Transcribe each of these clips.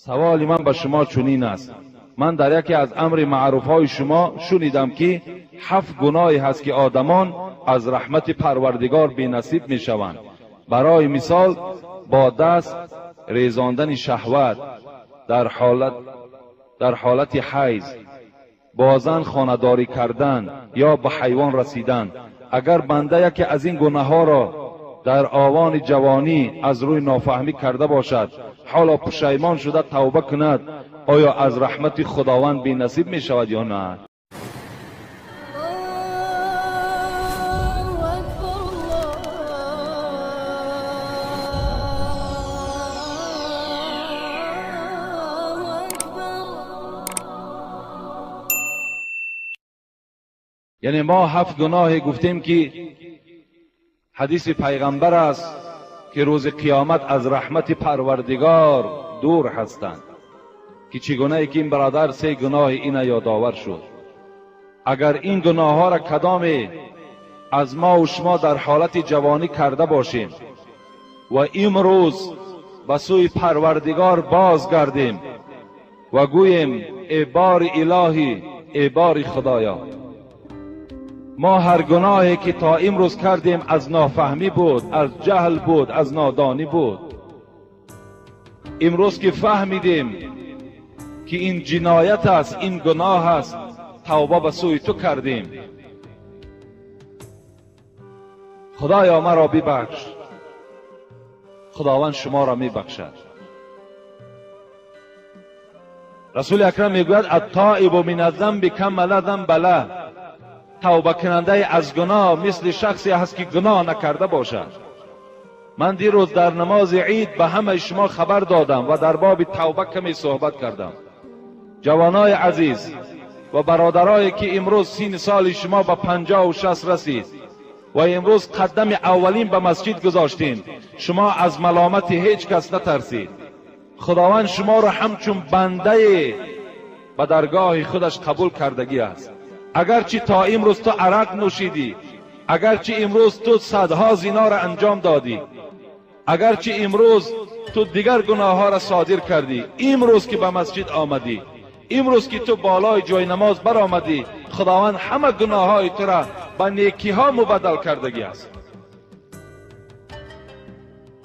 Саволи ман ба шумо чунин аст. Ман дар яке аз амри маъруфҳои шумо шунидам, ки 7 гуноҳе ҳаст, ки одамон аз раҳмати Парвардигор бенасиб мешаванд. Барои мисол, бо даст резондани шаҳват дар ҳолати ҳайз, бо зан хонадорӣ кардан ё ба ҳайвон расидан. Агар банда яке аз ин гуноҳҳоро дар овони ҷавонӣ аз рӯи нофаҳмӣ карда бошад, ҳоло пушаймон шуда тавба кунад, оё аз раҳмати Худованд бенасиб мешавад ё на? Яъне мо 7 гуноҳе гуфтем, ки ҳадиси пайғамбар аст, ки рӯзи қиёмат аз раҳмати Парвардигор дур ҳастанд, ки чӣ гунае ки ин бародар 3 гуноҳи ина ёдовар шуд. Агар ин гуноҳҳоро кадоме аз мо ва шумо дар ҳолати ҷавонӣ карда бошем ва имрӯз ба сӯи Парвардигор бозгардем ва гӯем: эй бори илоҳӣ, эй бори Худоё, мо ҳар гуноҳе ки то имрӯз кардем аз нофаҳмӣ буд, аз ҷаҳл буд, аз нодонӣ буд. Имрӯз ки фаҳмидем ки ин ҷиноят аст, ин гуноҳ аст, тавба ба сӯи ту кардем. Худоё, маро бибахш. Худованд шуморо мебахшад. Расули акрам мегӯяд: аттоибу мин аззамби кама ла замба лаҳ. Тавбакунандаи аз гуноҳ мисли шахсе ҳаст, ки гуноҳ накарда бошад. Ман дирӯз дар намози ид ба ҳамаи шумо хабар додам ва дар боби тавба каме суҳбат кардам. Ҷавонои азиз ва бародарое, ки имрӯз сини соли шумо ба 56 расид ва имрӯз қадами аввалин ба масҷид гузоштем, шумо аз маломати ҳеҷ кас натарсид. Худованд шуморо ҳамчун бандае ба даргоҳи худаш қабул кардагӣ аст. Агарчи то имрӯз ту арақ нӯшидӣ, агарчи имрӯз ту садҳо зиноро анҷом додӣ, агарчи имрӯз ту дигар гуноҳҳоро содир кардӣ, имрӯз ки ба масҷид омадӣ, имрӯз ки ту болои ҷои намоз баромадӣ, Худованд ҳама гуноҳҳои тура ба некиҳо мубаддал кардагӣ аст.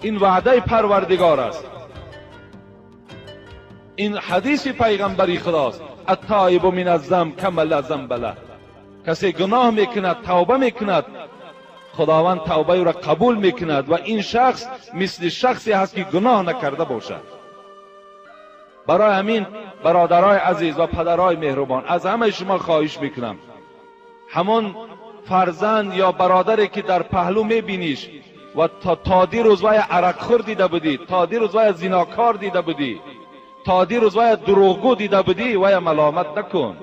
Ин ваъдаи Парвардигор аст. Ин ҳадиси пайғамбари Худост. Аттоибу мин аззамб кама ла замба лаҳ. Касе гуноҳ мекунад, тавба мекунад, Худованд тавбаи ӯро қабул мекунад ва ин шахс мисли шахсе ҳаст, ки гуноҳ накарда бошад. Барои ҳамин бародарои азиз ва падарои меҳрубон, аз ҳамаи шумо хоҳиш мекунам, ҳамон фарзанд ё бародаре ки дар паҳлӯ мебиниш ва то дирӯз вая арақхӯр дида будӣ, то дирӯз вая зинокор дида будӣ, то дирӯз вая дурӯғгӯ дида будӣ, вая маломат накун,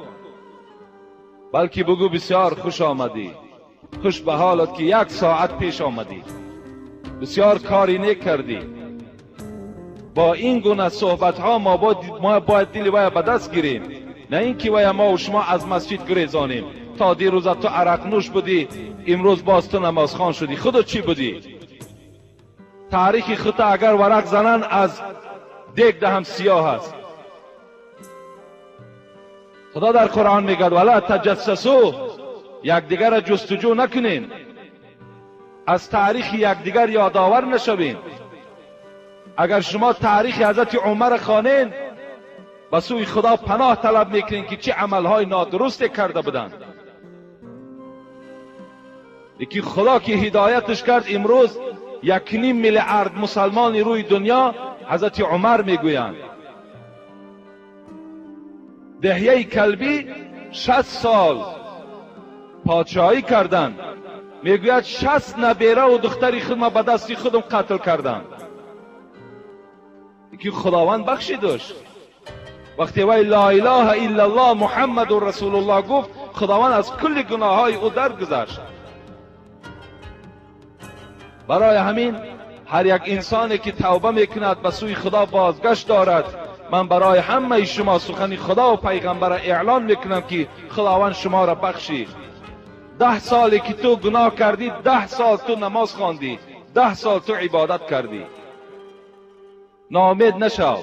балки бигӯ: бисёр хуш омадӣ, хуш ба ҳолат, ки 1 соат пеш омадӣ, бисёр кори нек кардӣ. Бо ин гуна суҳбатҳо мо бояд дили вая ба даст гирем, на ин ки вая мо шумо аз масҷид гурезонем. То дирӯза ту арақнӯш будӣ, имрӯз боз ту намозхон шудӣ. Худо чӣ будӣ? Таърихи худта агар варақ зананд, аз дег даҳам сиёҳ аст. Худо дар Қуръон мегӯяд: вала таҷассасу, якдигарро ҷустуҷӯ накунем, аз таърихи якдигар ёдовар нашавем. Агар шумо таърихи ҳазрати Умарро хонед, ба сӯи Худо паноҳ талаб мекунед, ки чӣ амалҳои нодурусте карда буданд. Лекин Худо ки ҳидояташ кард, имрӯз 1.5 миллиард мусалмони рӯи дунё ҳазрати Умар мегӯянд. Деҳияи Калбӣ 60 сол подшоҳӣ карданд. Мегӯяд: 60 набераву духтари худма ба дасти худам қатл кардам. Лекин Худованд бахшидаш. Вақте вай ла илаҳа иллаллоҳ Муҳаммадун расулуллоҳ гуфт, Худованд аз кулли гуноҳҳои ӯ даргузашт. Барои ҳамин ҳар як инсоне ки тавба мекунад, ба сӯи Худо бозгашт дорад. Ман барои ҳамаи шумо сухани Худо ва пайғамбарро эълон мекунам, ки Худованд шуморо бахшид. 10 соле ки ту гуноҳ кардӣ, 10 сол ту намоз хондӣ, 10 сол ту ибодат кардӣ. Ноумед нашав.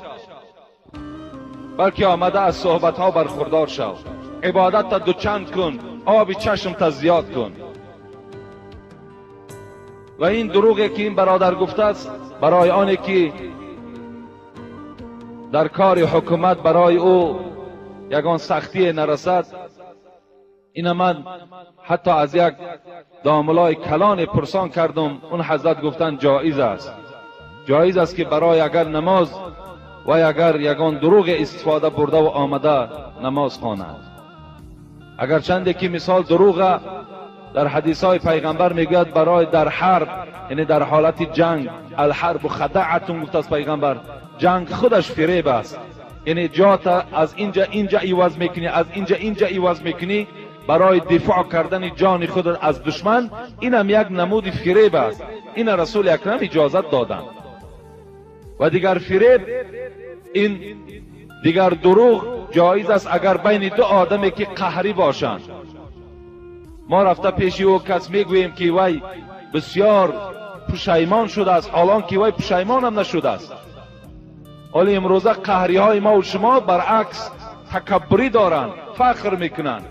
بلکه آمده از صحبت ها برخوردار شو، عبادت تا دوچند کن، آب چشم تا زیاد کن. و این دروغی که این برادر گفته است برای آنی که در کار حکومت برای او یگان سختی نرسد. این من حتی از یک داملای کلان پرسان کردم، اون حضرت گفتن جایز است، جایز است که برای اگر نماز و اگر یگان دروغ استفاده برده و آمده نماز خواند. اگر چنده که مثال دروغ در حدیث های پیغمبر میگوید برای در حرب، یعنی در حالت جنگ، الحرب خدعتون گفت از پیغمبر، جنگ خودش فریب است، یعنی جات از اینجا اینجا عوض میکنی، از اینجا اینجا عوض میکنی برای دفاع کردن جان خود از دشمن، اینم یک نمود فریب است. این رسول اکرم اجازت دادند. و دیگر فریب، این دیگر دروغ جایز است اگر بین دو آدمی که قهری باشند، ما رفته پیش او کس میگوییم که وی بسیار پشیمان شده است، حالان که وی پشیمان هم نشده است. حالا امروزه قهری های ما و شما برعکس تکبری دارند، فخر میکنند.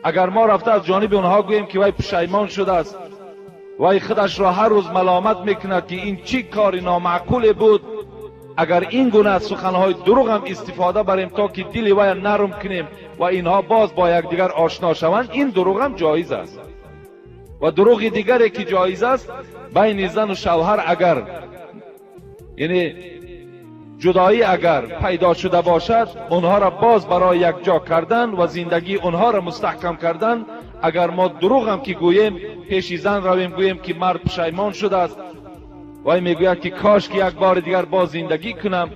اگر ما رفته از جانب اونها گوییم که وی پشیمان شده است، وی خودش را هر روز ملامت میکند که این چی کار نامعقول بود، اگر این گونه از سخنهای دروغ هم استفاده بریم تا که دل وی نرم کنیم و اینها باز با یکدیگر آشنا شوند، این دروغ هم جایز است. و دروغ دیگری که جایز است بین زن و شوهر اگر یعنی جدایی اگر پیدا شده باشد، اونها را باز برای یک جا کردن و زندگی اونها را مستحکم کردن، اگر ما دروغ هم که گوییم پیش زن رویم گوییم که مرد پشیمان شده است، وی میگوید که کاش که یک بار دیگر باز زندگی کنم،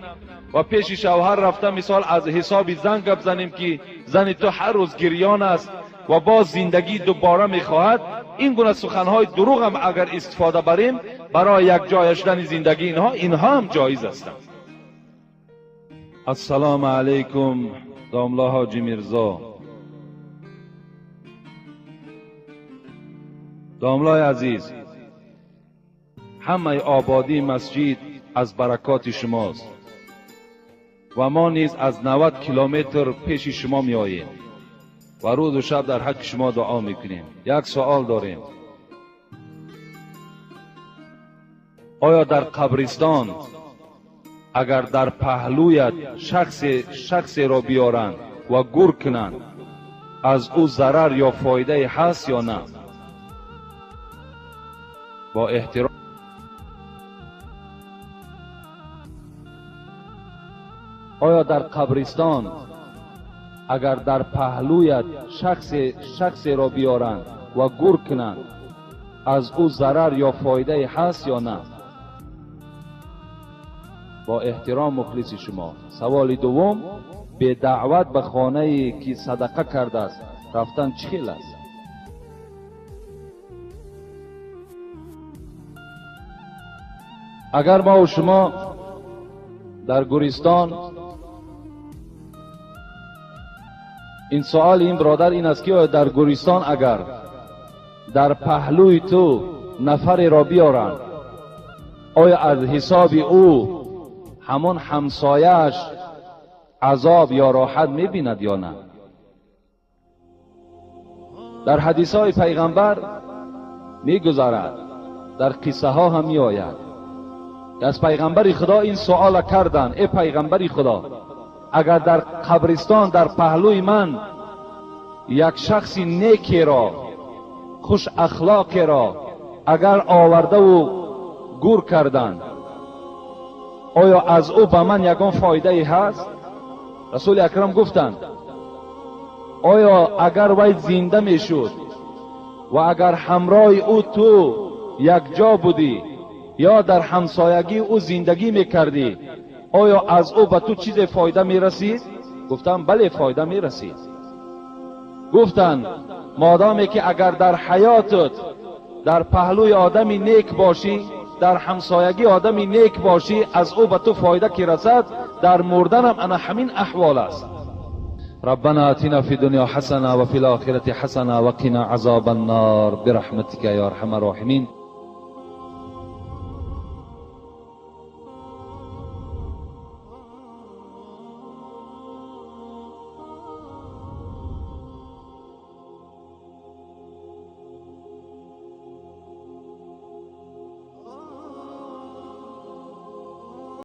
و پیش شوهر رفته مثال از حساب زن گپ زنیم که زن تو هر روز گریان است و باز زندگی دوباره میخواهد، این گونه سخنهای دروغ هم اگر استفاده بریم برای یک جای شدن زندگی اینها هم جایز هستند. السلام علیکم داملا حاجی میرزا. داملای عزیز، همه آبادی مسجد از برکات شماست و ما نیز از 90 کیلومتر پیش شما می آییم و روز و شب در حق شما دعا میکنیم. یک سوال داریم: آیا در قبرستان اگر در پهلویت شخصی را بیارند و گور کنند، از او ضرر یا فایده هست یا نه؟ با احترام. آیا در قبرستان اگر در پهلویت شخصی را بیارند و گور کنند، از او ضرر یا فایده هست یا نه؟ با احترام مخلص شما. سوال دوم: به دعوت به خانه که صدقه کرده است رفتن چه خیل است؟ اگر ما و شما در گورستان، این سوال این برادر این است که در گورستان اگر در پهلوی تو نفری را بیارند، آیا از حساب او همان همسایه‌اش عذاب یا راحت میبیند یا نه؟ در حدیث های پیغمبر میگذرد، در قصه ها هم میآید. از پیغمبر خدا این سوال کردن: ای پیغمبر خدا، اگر در قبرستان در پهلوی من یک شخص نیکی را، خوش اخلاقی را اگر آورده و گور کردند، آیا از او به من یگان فایده ای هست؟ رسول اکرم گفتند: آیا اگر وی زنده میشد و اگر همراه او تو یک جا بودی یا در همسایگی او زندگی میکردی، آیا از او به تو چیز فایده میرسید؟ گفتم بله، فایده میرسید. گفتند مادامی که اگر در حیاتت در پهلوی آدمی نیک باشی، در همسایگی آدمی نیک باشی، از او به تو فایده که رسد، در مردنم انا همین احوال است. ربنا آتنا فی الدنیا حسنه و فی الاخرة حسنه و قنا عذاب النار برحمتک یا ارحم الراحمین.